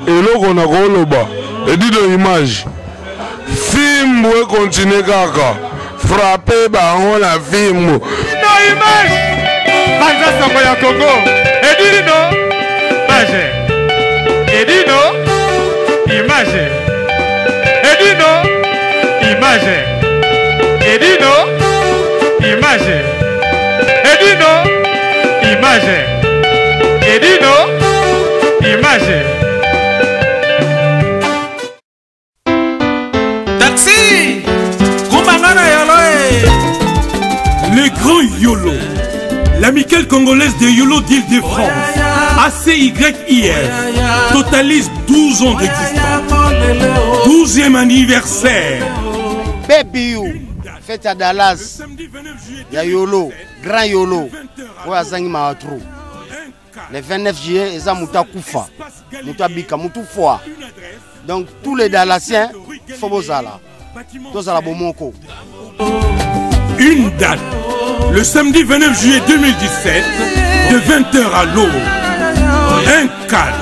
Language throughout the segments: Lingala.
Eloko na koloba edido image fimbu ekontinue kaka frappe bango na fimbu. No image banza sango ya Congo edino image edino image edino image edino image edino image edino image. Taxi Kumba na yolo eh. Le grand YOLO, l'amicale congolaise de YOLO d'Île-de-France, ACYIF, totalise 12 ans d'existence. 12e anniversaire. Baby you, fête à Dallas, ya YOLO, grand YOLO, oyo azangi mawa trop. Le 29 juillet, eza moto akufa, moto abika, moto foi. Donc tous les Dallasiens, faut bozala. Tozala bomoko. Une date, le samedi 29 juillet 2017, de 20h à l'aube. Un cadre,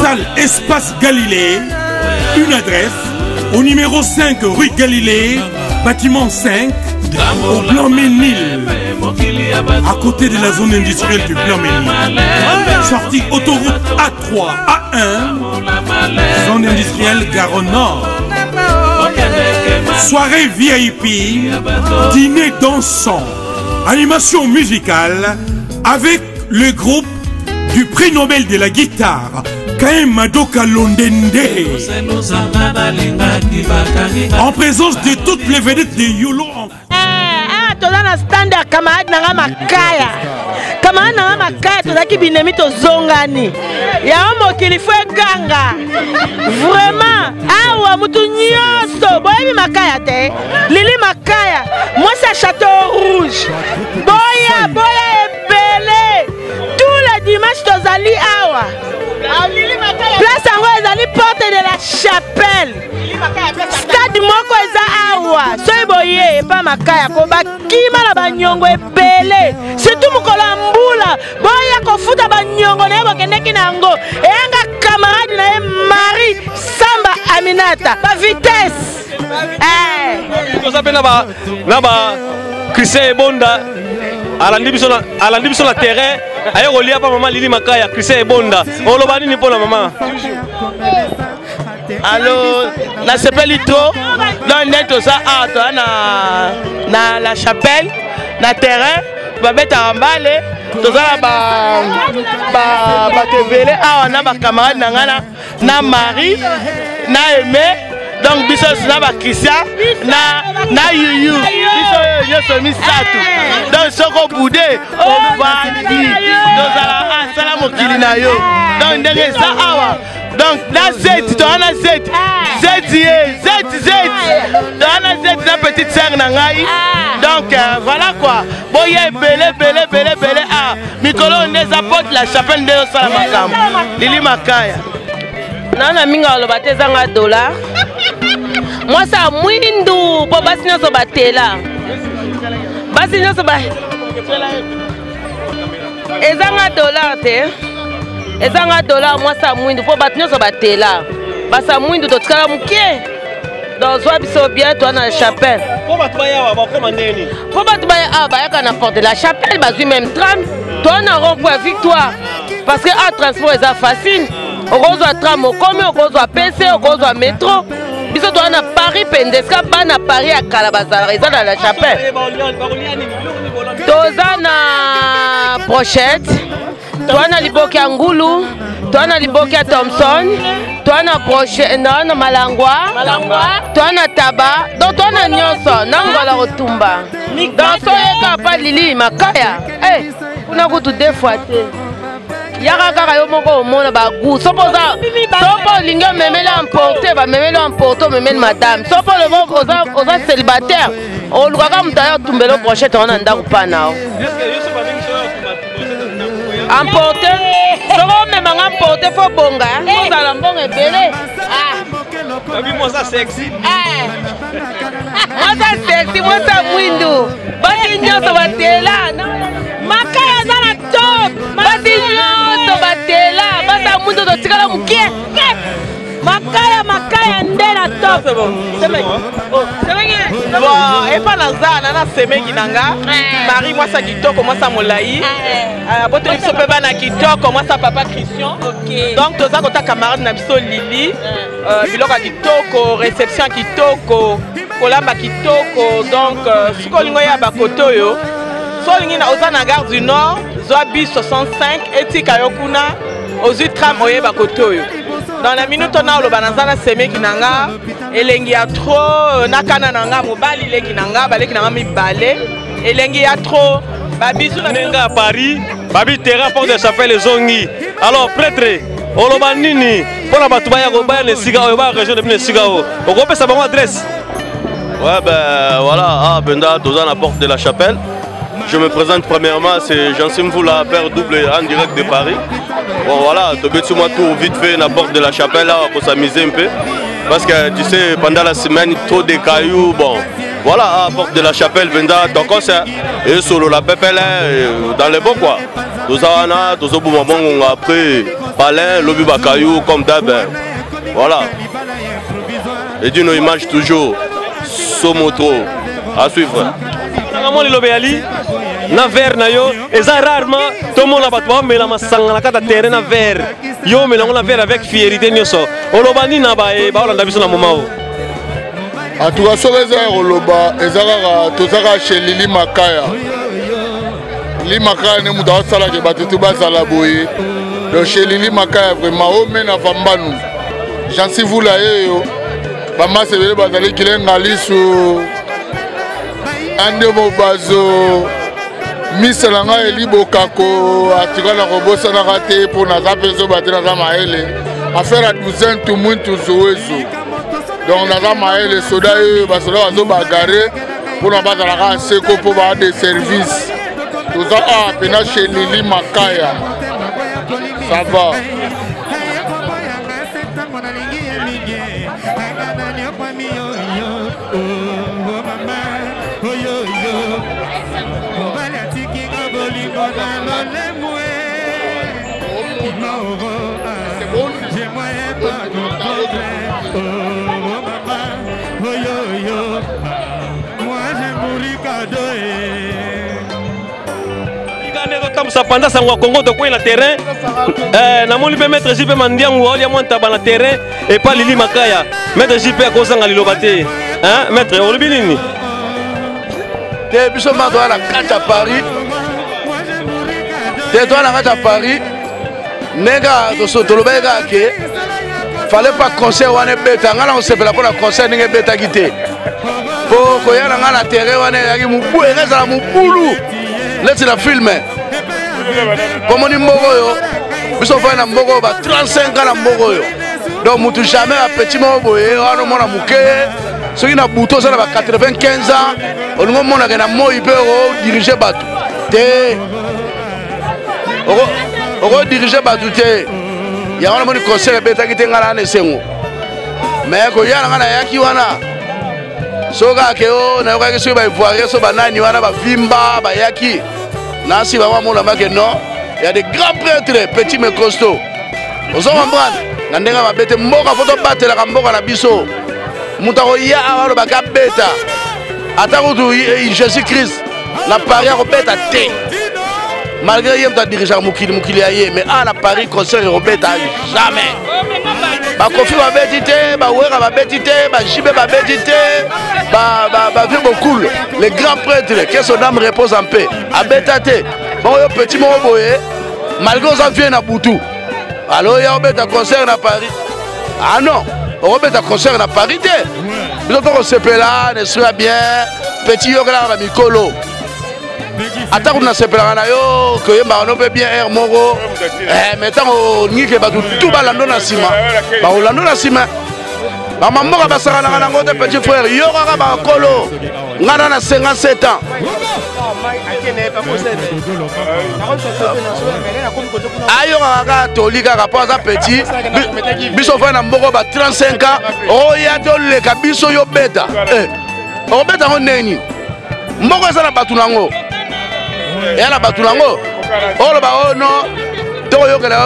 salle Espace Galilée, une adresse au numéro 5 rue Galilée, bâtiment 5, au Blanc-Ménil, à côté de la zone industrielle du Blanc-Ménil. Sortie autoroute A3, A1, zone industrielle Garonne Nord. Soirée VIP, dîner dansant, animation musicale avec le groupe du prix Nobel de la guitare, Kaim Madoka Londende. En présence de toutes les vedettes de YOLO en Eh, toza na stand ya camarade na nga makaya camarade na nga makaya tozalaki binemi tozongani yango mokili fo eganga vraiment awa motu nyonso boyebi makaya te lili makaya mwasi ya chateau rouge boya boya ebele tous les dimanche tozali awa place yango ezali porte de la chapelle stade moko eza awa soki boye epa makaya ko bakima na banyongo ebele surtout mokolo ya mbula boya kofuta banyongo na ye bokendeki na yango eyanga camarade na ye marie samba aminata ba vitesse eh. Toza mpe na ba Christian Ebonda alandi biso na alandi biso na terrain aye kolia pa mama Lili Makaya. Christian Ebonda, oloba nini mpo na mama? Allo, nasepeli trop. Donc nde toza awa, toza na la chapelle, na terrain babetaka mbale. Toza na bato ebele awa na bacamarade na ngai na Marie na Aimé. Donc biso nyonso na baChristian na Yuyu, biso oyo nyonso misato. Donc soki obude ovandi, tozala asala mokili na yo. Donc ndenge eza awa, donc na zeti toza na zeti zeti ye zeti zeti toza na zeti na petite sœur na ngai. Donc voilà quoi, boya ebele ebele ebele ebele. Ah, mikolo oyo nde eza porte la chapelle nde osala makambo Lili Makaya. Nana mingi aloba te, ezanga dollar, mwasi ya mwindu mpo basi nyonso batela, basi nyonso ba ezanga dollar te, ezanga dollar, mwasi ya mwindu mpo bato nyonso batela, basi ya mwindu totikala moke. Donc zwa biso bien, toa na chapelle. Mpo bato baya awa bakoma ndeni? Mpo bato baya awa bayaka na porte de la chapelle, bazwi même tram, toa na rond point Victoire, parce que a transport eza facile. Okozwa tram okomi, okozwa pc, okozwa métro. Biso toa na Paris mpenza, esika bana Paris ya kala bazalaka eza na la chapelle. Toza na brochette, toa na liboke ya ngulu, toa na liboke ya Thomson, toa na brochette, toa na malangwa, toa na taba, donc toa na nyonso na ngola kotumba. Donc so oyeka pa Lili Makaya, eh, kuna kutu deux fois te, yaka kaka yo moko omona bagu. Soki oza, soki olingi omemeli emporte, bamemeli emporte, omemeli madame. Soki olobi oza célibataire, olukaka moto aya otumbela brochette wana na ndako mpa na yo emporte. Soki omemanga emporte, fo bonga ozala mbongo ebele. Mwasa sexy, mwasa sexy, mwasa mwindu, basi nyonso batela. Makaya aza na top, basi nyonso batela, basa mwindu totikala moke. na top. Bon, epa naza na na semeki na nga Marie, mwasi ya kitoko, mwasi ya molai, aboteli biso mpe bana kitoko, mwasi ya papa Christian. Donc toza kota camarade na biso Lili, biloko ya kitoko, réception ya kitoko, kolamba kitoko. Donc soki olingi oya bakote oyo, so olingi oza na Gare du Nord, zwa bus 65 etika yo kuna, ozwi tram, oyeba kote oyo. Dans la minute ona oloba, naza na semeki na nga, elengi ya trop, na kana na nga mobali, leki na nga, baleki na nga mibale, elengi ya trop, babizu na Ndenge ya Paris babi terrain Porte de Chapelle ezongi. Alors prêtre, oloba nini mpona bato baya baya na esika oyo, baya région de bino esika oyo, okopesa bango adresse? Ouais, ben voilà, ah, Benda, toza na Porte de la Chapelle. Je me présente premièrement, c'est Jean Mvoula, père double en direct de Paris. Bon voilà, tobeti moi tour vite fait na Porte de la Chapelle là pour s'amuser un peu. Parce que tu sais, pendant la semaine, trop de cailloux, bon. Voilà, à Porte de la Chapelle, Benda, tokos, et solo la pépelle, dans les bons quoi. Toza wana, tozobuma bongo après, palin, lobi ba cailloux, comme d'hab. Voilà. Et d'une image toujours, Somotro, à suivre. Nanga mwa liloba yali na verre na yo. Eza rarement tomona bato bamela masanga na kati ya terrain na verre. Yo omela yango na verre avec fierté nyonso. Oloba nini na baye baolanda biso na moma oyo? En tout cas, soki eza ya koloba, eza kaka toza kaka chez Lili Makaya. Lili Makaya nde moto aosalaka bato tu bazala boye. Donc chez Lili Makaya, vraiment, omena vambanu Jansi Vula yeyo, bamasi ebele bazali kilenga lisu ande mobazo misa na ngai elibokako atika na kobosanaka te mpo naza mpe zoba te, naza mayele, affaire ya douzaine tumwintu zowezo. Donc naza mayele, soda oyo basoda bazobagare mpona bazalaka seko mpo baa de service. Toza awa mpena chez Lili Makaya, ça va. Totambusa panza sango ya Congo, tokwei na terrain. Namoni mpe maître JP Mandiangu aolia mwa ntaba na terrain epa Lili Makaya. Maître JP akozanga liloba te. Maître, olobi nini? Te, biso ma toza na kati ya Paris te, toza na kati ya Paris. Ndenge tolobaki kaka ke fallait pas concert wana ebeta. Ngai na kosepela mpo na concert ndenge ebetaki te, mpo koya na ngai na terrain wana ezalaki mobu, ezala mobulu neti na film. Pomoni mboka oyo, biso ofai na mboka oyo ba 35 ans na mboka oyo, donc mutu jamais apetit moko boye wana omona moke. Soki na butu oza na ba 95 ans, olingi omonake na moi mpe odirige bato te, okodirige bato te. Yango namoni concert ebetaki te, ngai na esengo. Mais koya na ngai nayaki wana, soki kaka ke o nayokaki soki baivoirien so banani wana bavimba bayaki nasi bango amonamake. Non, ya des grands prêtres, petit mais costaud, ozo comprendre na ndenge ya mabe te. Mboka fo tobatelaka mboka na biso. Moto akoya awa alobaka abeta, ata kutu Jésus Christ na Paris akobeta te, malgré ye moto adirigeaka mokili, mokili ya ye. Mais awa na Paris, concert ekobeta jamais. Bakofi babeti te, bawera babeti te, bajibe babeti te, bavie bokul, le grand prêtre, que son âme repose en paix, abeta te. Bongo yo petit moko boye, malgré oza vie na butu, alo ya obeta concert na Paris? Ah non, okobeta concert na Paris te. Biso tokosepela na esprit ya bien. Petit, yokelaka bamikolo. Ata kutu nasepelaka na yo, koyembaka no mpe bien aire moko, mais ntango olingi ke bato tu balando na nsima, bakolando na nsima. Bamamboka basakanaka nango te. Petit frère, yo kaka bakolo, ngai na na 57 ans. Ayokaka kaka toli kaka mpo aza petit. Biso ofai na mboka ba 35 ans, oya te oleka biso, yo beta, okobeta yango ndenge nini? Mboka eza na bato nango, eya na bato nango. Oloba oyo no tokoyokela,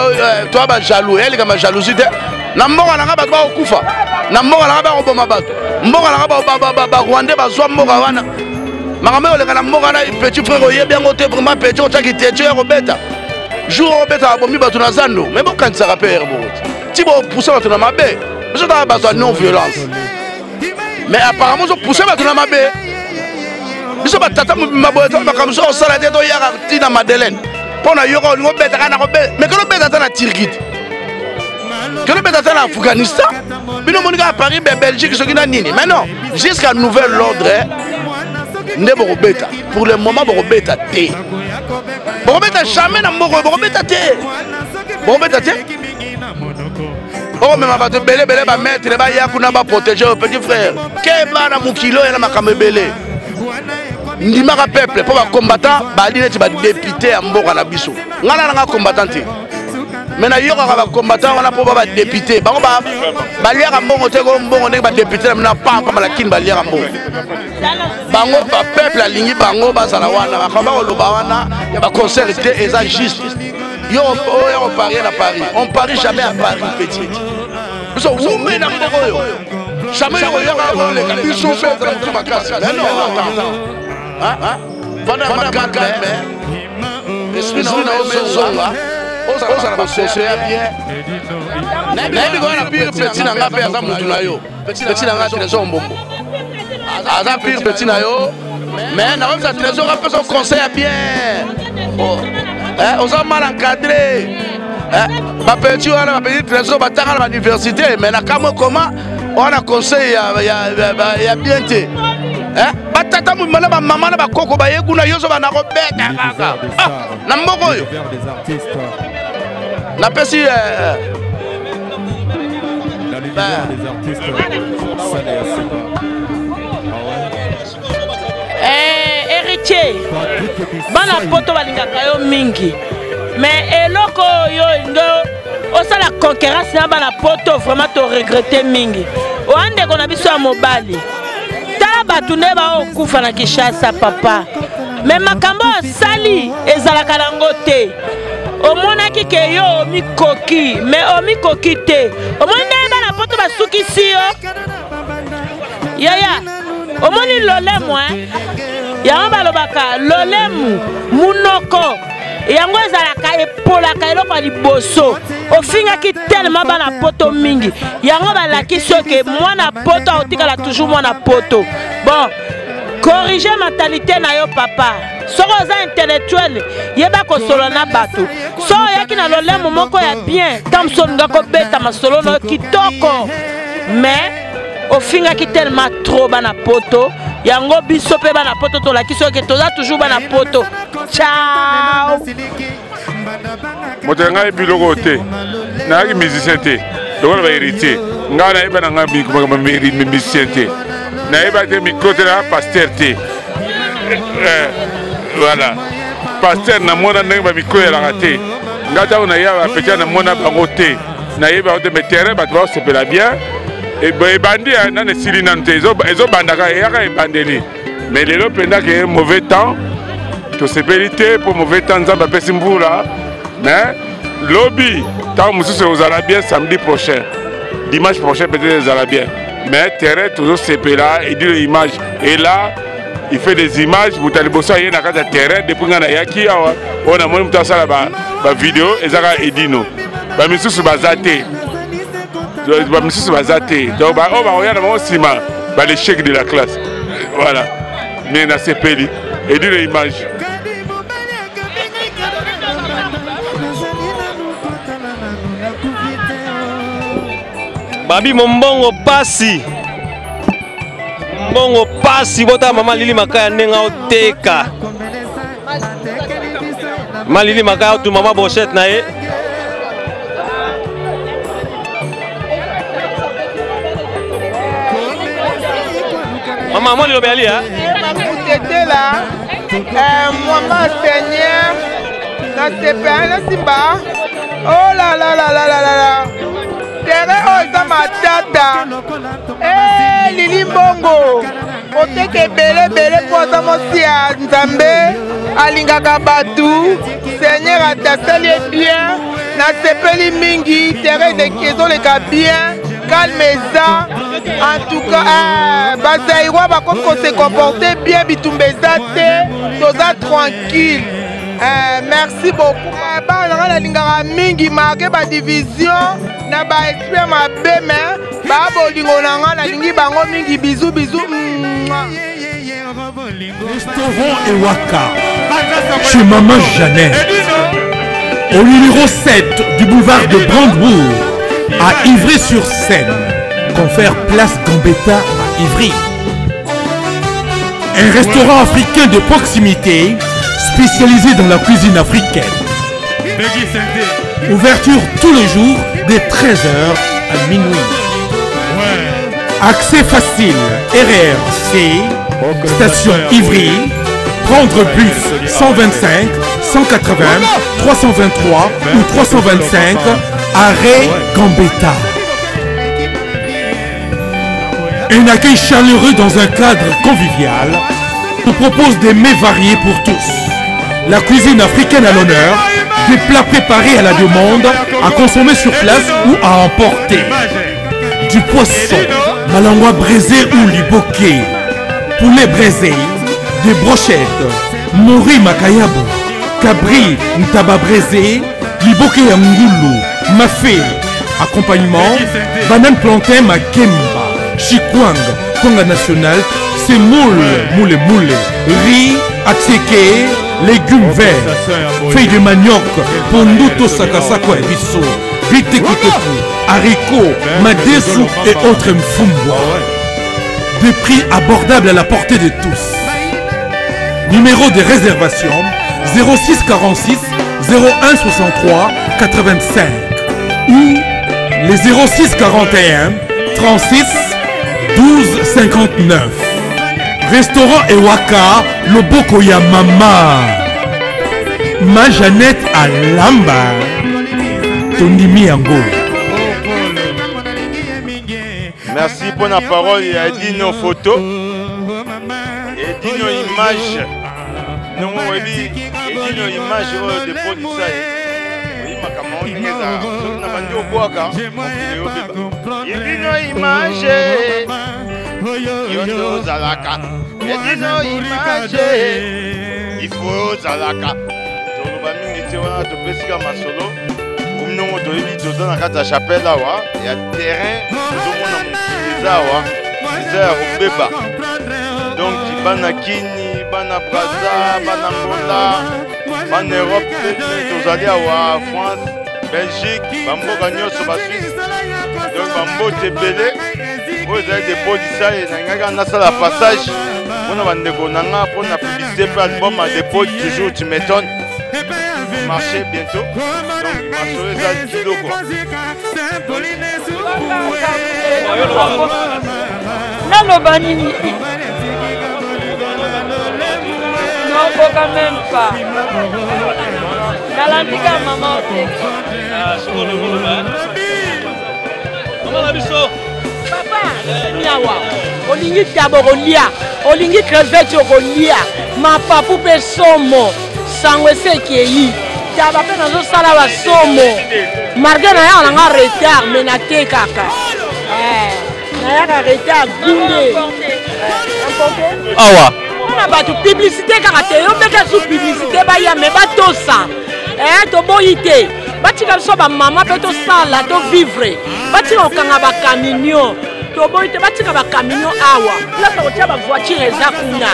toa bajaloux, eya likambo ya jalousie te. Na mboka na nga bato bakokufa. Na mboka nanga bakoboma bato, mboka nanga barwandais bazwa mboka wana. Makambo oyo oleka na mboka wana, petit frère, oyebi yango te. Vraiment, petit, otiaki tete ya kobeta jour obeta, babomi bato na zando. Mais bokanisaka mpe ere boko ti bopousse bato na mabe. Biso taka bato ya non violence, mais apparemment ozopousse bato na mabe. Biso batata mobimba boye, to makambo so osala te, toyaka ntina Madeleine mpo na yoka olingi obeta kaka na kobeta. Mais kelo obeta ata na Turquie te, kelo obeta ata na Afghanistan. Bino omoni kaka Paris, be Belgique, soki na nini. Mais non, jusqu'à nouvel ordre nde bokobeta. Pour le moment bokobeta te, bokobeta jamais na mboka oyo, bokobeta te, bokobeta te. Okomema bato ebele ebele, bamaître baya kuna baprotege oyo. Petit frère, keba na mokili oyo na makambo ebele. Ndimaka peuple, mpo bacombattant bali neti badepute ya mboka na biso. Ngai na nanga combattant te, me nayokaka bacombattant wana mpo ba badepute bango baliaka mbongo te. Ko mbongo ndenge badepute na bino pampa lakini baliaka mbongo bango. Bapeuple alingi bango bazala wana. Makambo bakoloba wana ya baconcert te, eza juste. Yo oyo koparie na Paris, on parie jamais à Paris, petit. Biso wume na mboka oyo, jamais yo koyaka koleka biso mpe ezala motu makasi. Mais non, vanda makalme, esprit na ozonga, ozala baconseil ya bien. Nayebi koya na pire petit na nga mpe aza mutu na yo. Petit na nga Trésor Mbombo aza pire petit na yo, mais nakoyebisa Trésor apesa conseil ya bien. Oza mal encadré. Bapeti wana, bapeti Trésor batanga na bauniversité, mais na kamwe koma wana conseil ya bien te. Batata mobima na bamama na bakoko baye kuna, yo ozoba na kobeta kaka na mboka oyo. Napesi Héritier, bana poto balingaka yo mingi, mais eloko oyo olingi osala concurrence na bana poto, vraiment toregrete mingi. Oya ndeko na biso ya mobali, tala bato nde baokufa na Kinshasa, papa. Me makambo oyo osali ezalaka nango te. Omonaki ke yo omikoki, me omikoki te. Omoni ndenge bana poto basukisi yo, yaya. Omoni lolemo, eh? Yango balobaka lolemu, munoko yango ezalaka epolaka. Eloko ya liboso, ofingaki telema bana poto mingi, yango balakisi yo ke mwana poto akotikala toujours mwana poto. Bon, corrige mentalité na yo, papa. Soki oza intellectuel, yeba kosolola na bato. So oyaki na lolemo moko ya bien, ntango mosusu olinga kobeta masolo na yo kitoko, mais ofingaki tellement trop bana poto. Yango biso mpe bana poto tolakisi oke toza toujours bana poto. Ciao. Moto ya ngai biloko te, nayaki musicien te lokola bahéritier. Ngai nayeba na ngai musicien te, nayeba te micro te, na pasteur te. Voilà, pasteur namona ndenge bamicro elaka te. Ngai ntango naya bapetia, namona bango te, nayebi bango te. Mais terrain, bato baosepela bien. Ebandi nano, esili nano te, ezobandaka, eyaka ebandeli. Mais lelo mpenza ke mauvais temps, tosepeli te mpo mauvais temps, Nzambe apesi mvula. Mais lobi ntango mosusu ekozala bien, samedi prochain, dimanche prochain peut-être ezala bien. Mais terrain tozosepela. Edile image, et là il fait des images. Moto ya liboso aye na kati ya terrain depuis ngai nayaki awa, oyo namoni moto asala bavideo eza kaka Edino. Bamisusu baza te, bamisusu baza te. Donc oyo bakoya na bango nsima, balechec de la classe. Voilà, mais nasepeli Edino image. Babi mombongo pasi, mbongo pasi. Botala mama Lili Makaya ndenge aoteka. Mama Lili Makaya otuma mwa brochette na ye. Mama, mwa liloba yali. Makutetela mwamba seigneur, nasepela, nasimba. Oh la la la la la la la, terrain oyo eza matata. Lili Mbongo oteka ebele ebele mpo aza mwasi ya Nzambe, alingaka bato. Seigneur atasali ye bien, nasepeli mingi. Terrain ezoleka bien. Calme eza. En tout cas, eh, ba Zaïrois bakomi ko se comporter bien, bitumba eza te, toza tranquille. Eh, merci beaucoup. Eh, bana na ngai nalingaka mingi marke ba division na ba esprit ya mabe mais ba bolingo na ngai nalingi bango mingi bisous bisous. Restaurant Ewaka, chez Maman Jeannette, au numéro 7 du boulevard de Brandebourg, à Ivry-sur-Seine, confère Place Gambetta à Ivry. Un restaurant africain de proximité spécialisé dans la cuisine africaine. Ouverture tous les jours dès 13h à minuit. Accès facile, RRC, station Ivry, prendre bus 125, 180, 323 ou 325, arrêt Gambetta. Un accueil chaleureux dans un cadre convivial nous propose des mets variés pour tous. La cuisine africaine à l'honneur, des plats préparés à la demande, à consommer sur place ou à emporter. Du poisson, malangwa braisé ou liboké, poulet braisé, des brochettes, mori makayabo, cabri ntaba braisé, liboké ya ngulu, mafé, accompagnement, banane plantain makemba, chikwang, kwanga national, semoule, moule moule, riz, attiéké, légumes verts, feuilles de manioc, pondu to sakasako ya biso, bitekuteku, haricots, madesu et autres mfumbwa. Des prix abordables à la portée de tous. Numéro de réservation 06 46 01 63 85 ou les 06 41 36 12 59. Restaurant Ewaka, Loboko ya Mama. Ma Jeannette Alamba. Tondimi yango. Merci pour la parole ya Dino photo et Dino image. Ndongo oyebi Dino image oyo de polisa ye. Oyebi makambo yango ndenge ezalaka. Soki na bandi obwaka mokili eyobeba. Ye Dino image yo nde ozalaka. Ye Dino image il faut ozalaka. Toloba mingi te wana topesika masolo. Mnongo toyebi toza na kati ya chapelle awa ya terrain tozomona mokili eza awa eza ya kobeba donc bana kini bana braza bana ngola bana europe mpe tozali awa france belgique bamboka nyonso basuisse donc bambote ebele oyo ezali depo lisaye nalingaki nasala passage mpona bandeko na nga mpona publicité mpe album ya depo toujours tu m'étonnes marché bientôt donc masolo eza kilo quoi naloba nini nokoka meme pas nalandi ka mama oteki mama na biso papa miawa olingi taba okolia olingi crevette okolia mapapu mpe somo sango esi ekei taba mpe nazosala basomo marge nayaka na nga retard me natekaka eh, nayaka retard gunde awa mpona bato publicité kaka te yo beka su publicité baya me batosa eh, toboyi te batika biso bamama mpe tosala tovivre batika kokanga bakaminio toboyi te batika bakaminio awa place ya kotia bavoiture eza kuna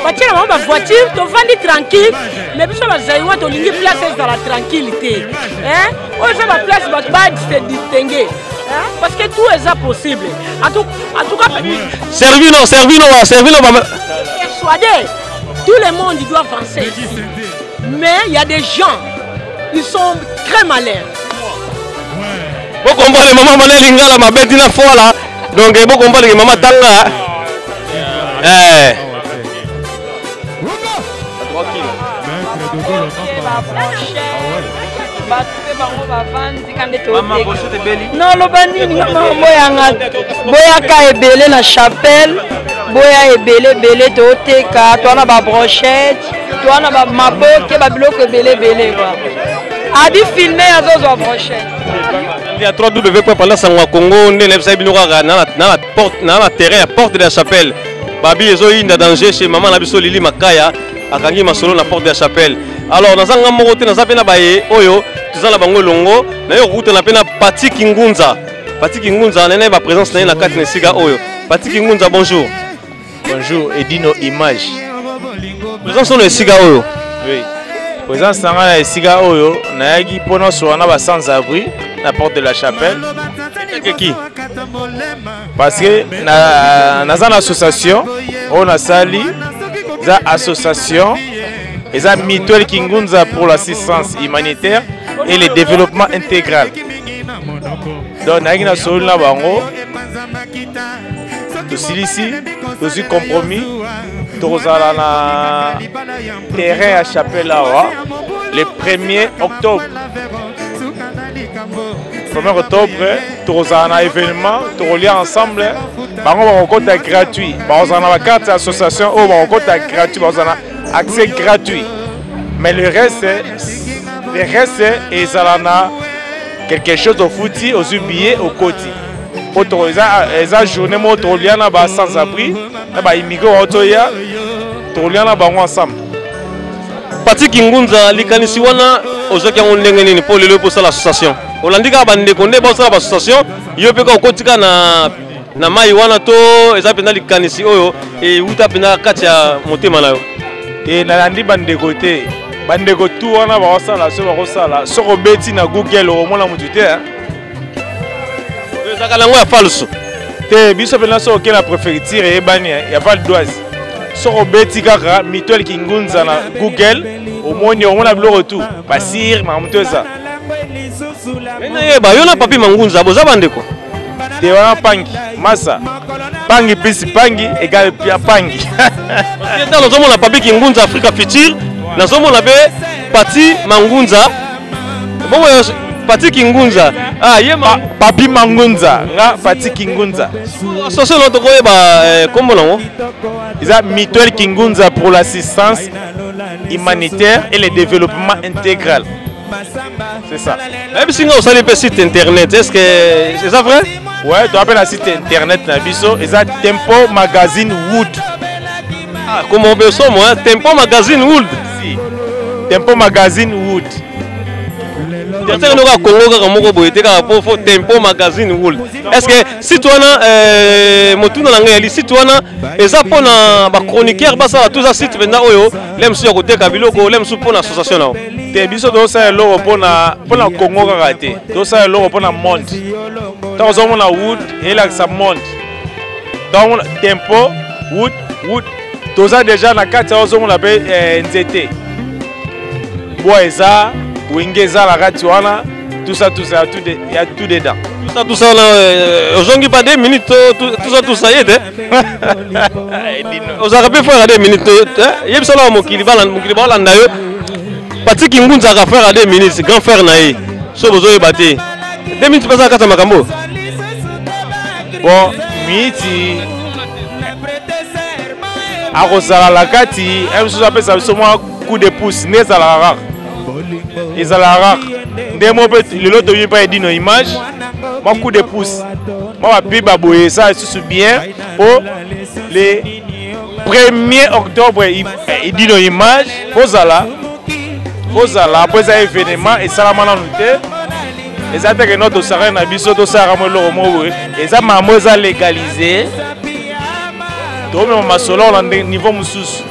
batia na bango bavoiture tovandi tranquille mais biso bazaiwa tolingi place ezala tranquille te oyo eza baplace bato ba se distingue parce que tout eza possible en tout, en tout cas servino servino servino persuadé tout le monde doit avancer ici mais il y a des gens ils sont très malins bokomprendre mama mana lingala mabe ntina fola donc bokomprendre ke mama tanga eh. bato mpe bango bavandi ka nde toloba nini nga mama boyanga boyaka ebele na chapelle boya ebele ebele toteka toa na babrochette toa na maboke babiloko ebele ebele kua. Abi filme azozwa prochaine. Ya 3W point sango ya Congo nde nayebisaki bino kaka na na porte na na terrain ya porte de la chapelle. Babi ezoyinda danger chez maman na biso Lili Makaya akangi masolo na porte de la chapelle. Alors naza nga moko te naza mpe na baye oyo toza na bango elongo naye kokutana mpe na Paty Kingunza. Paty Kingunza nene ba présence na ye na kati na esika oyo. Paty Kingunza bonjour. Bonjour Edino Image. Présence na esika oyo. Oui. Présence na ngai na esika oyo nayaki mpo nasola na ba sans abri na porte de la chapelle. Qui? Parce que na naza na association oyo nasali eza association eza mutuelle Kingunza pour l'assistance humanitaire et le développement intégral. Donc nayaki na solo na bango tosilisi tozwi compromis tokozala na terrain ya chapelle awa le 1er octobre 1er octobre tokozala na événement tokolia ensemble bango bakokota gratuit bakozala na bacarte ya association oyo bakokota gratuit bakozala na accès gratuit mais le reste le reste ezala na quelque chose ofuti ozwi billet okoti po to eza eza journée moko tokolia na ba sans abri na ba immigré oyo toya tokolia na bango ensemble. Patrick Ngunza, likanisi wana ozwaki yango ndenge nini mpo lelo mpo osala association? Olandi kaka bandeko nde baosala ba association, yo mpe kaka okoti kaka na na mai wana to eza mpenza likanisi oyo euta mpenza kati ya motema na yo? Te, nalandi bandeko te. Bandeko tu wana bakosala so bakosala, soki obeti na Google okomona motu te. Ezalaka nango ya falso te. Biso mpenza soki okei na préfecture eyebani ya Val d'Oise, soki obeti kaka mutuelle Kingunza na Google omoni, omona biloko tu basire makambo to eza. Nayeba yo na Papi Mangunza boza bandeko te? Wana pangi masa pangi plus pangi egale pia pangi. Ntango nazomona Papi Kingunza Africa Future, nazomona mpe Pati Mangunza bongo Pati Kingunza ah, ye ma... Papi Mangunza nga Pati Kingunza. Association na tokoyeba kombo nango? Eza mutuelle Kingunza pour l'assistance humanitaire et le développement intégral, c'est ça. Nayebisi nga osali mpe site internet, est ce que eza vrai? Ouais, toape na site internet na biso eza Tempo Magazine Wood. Ah, comment mpe somo hein? Tempo Magazine Wood. Si. Tempo Magazine Wood. Teke noka Congo kaka moko boye te kaka po fo Tempo Magazine Wood. Est ce que site wana motuna na ngai yali site wana eza mpona bachroniqueur basala toza site mpenza oyo le mosusu ya koteka biloko le mosusu mpona association na yo? Te, biso tozosala eloko mpona Congo kaka te, tozosala eloko mpona monde. Ntango ozomona wood elakisa monde, ntango Tempo Wood Wood toza déjà na kati ya ozomona mpe nzete bois eza wenge eza na kati wana, tout ça tout ça ya tout dedans. Tout ça tout ça wana ozongi pa 2 minutes, tout ça tout ça ye te ozalaka mpe frère ya 2 minutes. Yebisa na mokili, mokili baolanda yo. Patrick Ngunza aka frère ya 2 minutes, grand frère na ye so bozoyeba te 2 minutes mpe aza kati ya makambo. Bon, miniti akozala na kati mosusu apesa biso mwa coup de pouce nde ezalaka kaka, ezalaka kaka nde mo mpe lelo toyebi mpa Edino Image mwa coup de pouce mwa bapi baboye eza lisusu bien po le 1er octobre Edino Image kozala mpo eza événement esalama nanu te. Eza te ke no tosakani na biso tosalaka mo eloko moko boye, eza mambo eza légalisé, tomema masolo na niveau mosusu,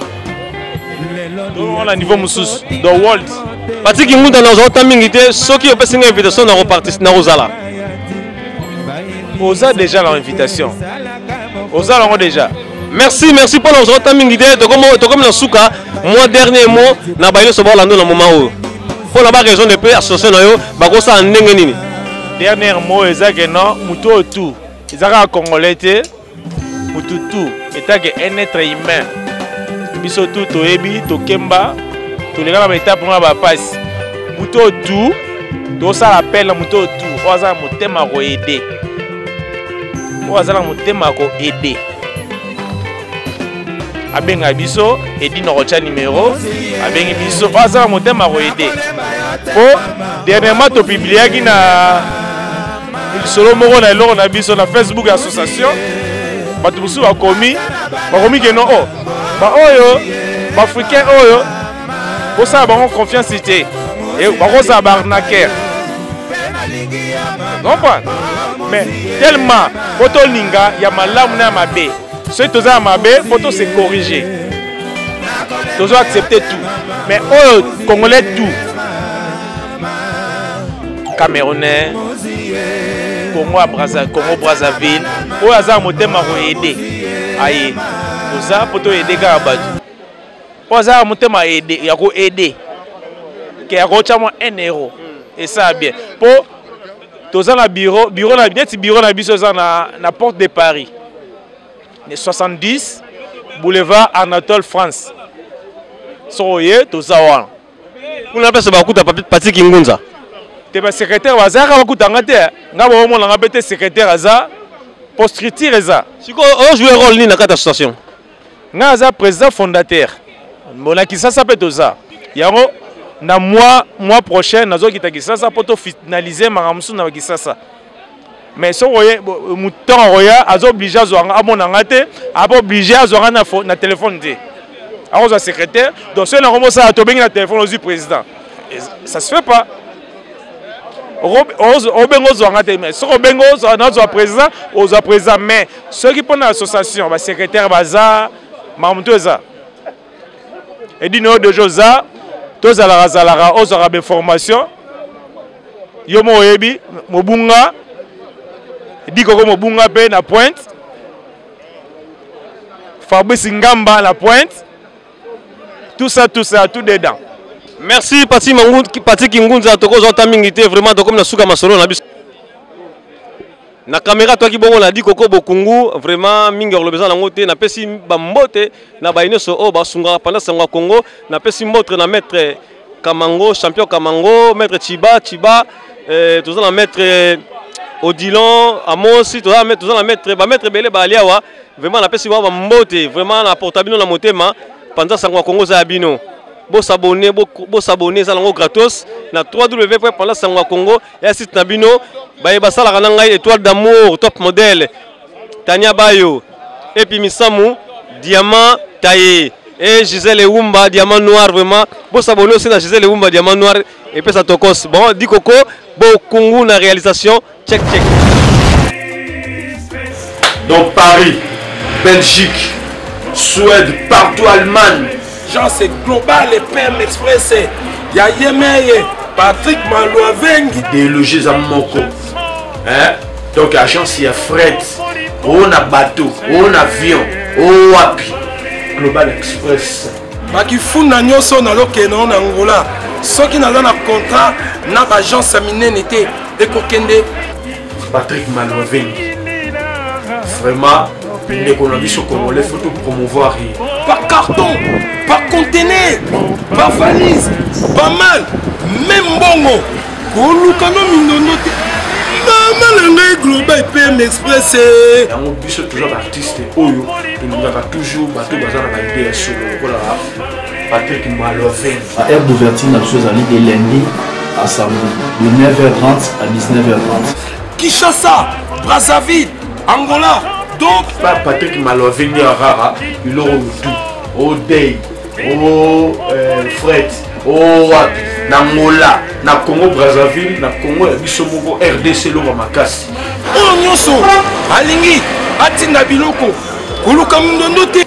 tomema na niveau mosusu the world. Patrick Ngunda, nazwa ota mingi te, soki opesi ngai invitation nakozala. Oza déjà na invitation, oza nango déjà. Merci, merci mpona kozwa ota mingi te. Tokomi na suka. Mwa dernier mot na baye nyonso baolanda na moment oyo mpona ba raison de pe association na yo bakosala ndenge nini? Dernier mot eza ke non, motu oyo tu eza kaka congolais te, motu tu etake un être humain, biso tu toyebi tokemba toleka na baetape mona bapasi. Motu oyo tu tosala appel na motu oyo tu oyo aza na motema koede, oyo aza na motema koede, abenga biso. Edino kotya numero, abengi biso oyo aza na motema koede. Po dernièrement topubliaki na lisolo moko na eloko na biso na Facebook ya association, bato mosusu bakomi bakomi keno o oh, baoyo baafricain oyo bosala bango confiance te, bakozala baarnaquer. Comprendre? Mais tellement po tolinga ya malamu na ya mabe, soki toza ya mabe po to se corriger, tozo accepter tout. Mais oyo congolais tout, camerounais, Congo ya Brazza, Congo Brazzaville, oyo aza motema koyede aye, toza po toyede kaka bato oyo aza motema ya koede ke ya kotya mwa 1 euro esala bien. Mpo toza na bureau, bureau na neti bureau na biso eza na, na porte de Paris 70 boulevard Anatole France. Soki oye, toza wana. Kuna place bakuta Patrick Ngunza. Te, basecrétaire bazalaka, bakutanga te, nga baomonanga mpe te. Secrétaire aza po structure eza. Sikoyo ojoue rôle nini na kati ya association? Nga aza président fondateur. Bon, na Kisasa mpe toza yango na mois prochain nazokita Kisasa mpo tofinalize makambo mosusu na Kisasa. Mais soki oye, ntango akoya, aza oblige azwa nga, amona nga te, aza oblige azwa nga na telefone te, akozwa secrétaire. Donc soki nango mosala, tobengi na telefone, ozwi président, ça se fait pas. Obenga, ozwa nga te, mais soki obenga, nazwa président, ozwa président. Mais soki mpo na association, basecrétaire baza, makambo to eza edini oyo deja oza, tozalaka zalaka, ozwaka bainformation yo mo oyebi mobunga dikoko, mobunga mpe na pointe, Fabrice Ngamba na pointe, tout ça, tout ça, tout dedans. Merci Pati Mangu, Pati Kingunza, tokozwa ata mingi te, vraiment tokomi na suka masolo na biso. Na caméra toaki bongo na Dikoko Bokungu, vraiment mingi koloba eza nango te. Napesi bambote na baye nyonso oyo basungaka pendant sango ya Congo. Napesi mbote na maître Kamango, champion Kamango, maître Chiba, Chiba, toza na maître Odilon, Amosi, toza na maître, ba maître ebele baali awa. Vraiment napesi bango bambote, vraiment na porta bino na motema, panza sango ya Congo eza ya bino. Bosabone, bosabone, eza nango gratos na www panza sango ya Congo ya site na bino. Baye basalaka na ngai, Étoile d'amour, top modèle, Tania Bayo, epi Misamu, Diamant Taye et Gisèle Ewumba, Diamant Noir. Vraiment bosabone aussi na Gisèle Ewumba, Diamant Noir, epesa tokos. Bon, Dikoko Bokungu na réalisation, check check. Donc Paris, Belgique, Suède, partout, Allemagne. Genre c'est global et PM Express. Ya Yemeye, Patrick Malouavengi. Idéologie eza moko. Hein? Donc agence ya fret, o na bateau, o na avion, o wapi. Global Express. Bakifunda nyonso nazokende na Angola, soki naza na contrat na baagence ya minene te, ekokende. Patrick Malouavengi. Vraiment, ndeko na biso congolais, faut tout promouvoir ye. Par carton, par conteneur, par valise, pas mal, même mbongo koluka no mindondo te, mama na ngai, Global PM Express. Yango biso toza baartiste oyo tolingaka toujours bato baza na baide ya solo lokola Patrick Maloven. Heure d'ouverture na biso ezali de lundi à samedi de 9h30 à 19h30. Kinshasa, Brazzaville, Angola. Donc pa Patrick Maloven ya rara biloko lutu o day o fret o wapi na Angola, na Congo Brazzaville, na Congo ya biso moko RDC, eloko makasi. Oyo nyonso alingi atinda biloko, koluka mindondo te.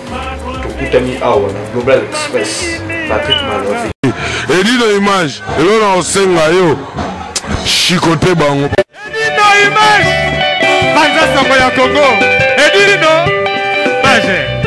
Tokutani awa na Global Express, Patrick Maloven. Edino image, eloko na kosenga yo, shikote bango. Edino image, panza sango ya Congo. Edino image.